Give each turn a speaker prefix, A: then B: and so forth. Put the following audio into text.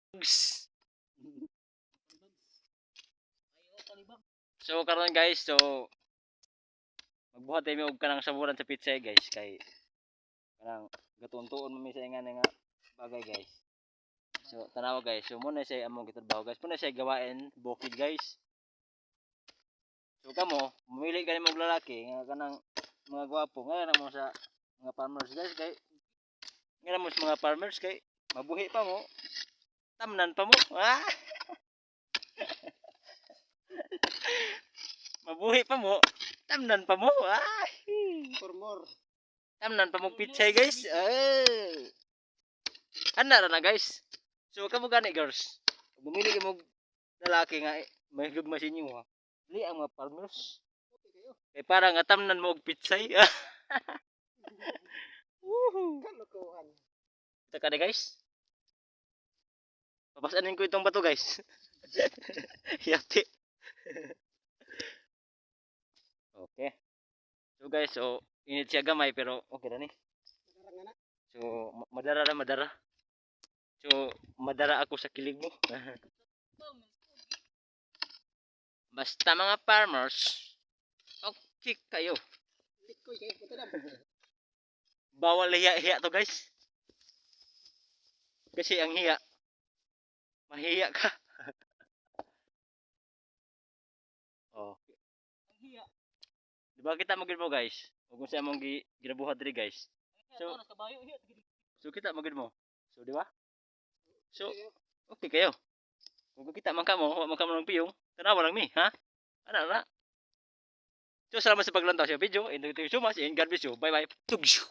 A: Bugs. So karon guys, so magbuhat tayo og kanang saburan sa pitsay, guys, kay kanang gatuon-tuon man mi sa ingana nga bagay, guys. So tanawa, guys, so muna siya among gitrabaho, guys. Muna siya gawain bukid, guys. So kamo, mamili ka nimo og lalaki nga kanang mga gwapo, ngayon mo sa mga farmers, guys, kay ngayon mo sa mga farmers kay mabuhi pa mo. Tamnan pa mo. Ah! Mabuhi pa mo. Tamnan pa mo. Ah!
B: For more.
A: Tamnan pa mo pitsay, guys. Ay. Ana ra na, guys. So kamo gani, girls. Kung bumili ka mo lalaki nga may gugma sa inyo ha. Dili ang mga farmers.
B: Okay kayo.
A: Kay para nga tamnan mo og pitsay. Woohoo.
B: Kalokohan.
A: Ito ka na, guys. Papasanin ko itong bato, guys. Yati. Okay. So guys, so init siya gamay pero okay ra ni.
B: Nakarang na na.
A: So madara ra madara. So madara ako sa kilig mo. Basta mga farmers, okay kayo.
B: Likoy kayo. Punta na.
A: Bawal hiya-hiya to, guys. Kasi ang hiya, mahiya ka. Oh.
C: Ang hiya.
A: Di ba kita magid mo, guys? Ug kung sa among ginabuhat diri, guys.
C: So,
A: So-
C: sa kabayo hiya.
A: So kita magid mo. So di ba? So
B: Kayo.
A: Okay kayo. Kung kita man kamo, wa man kamo ng piyong, tanawa lang mi, ha? Ana ra. So salamat sa paglantaw sa video. And thank you so much and God bless you. Bye bye. Tugs.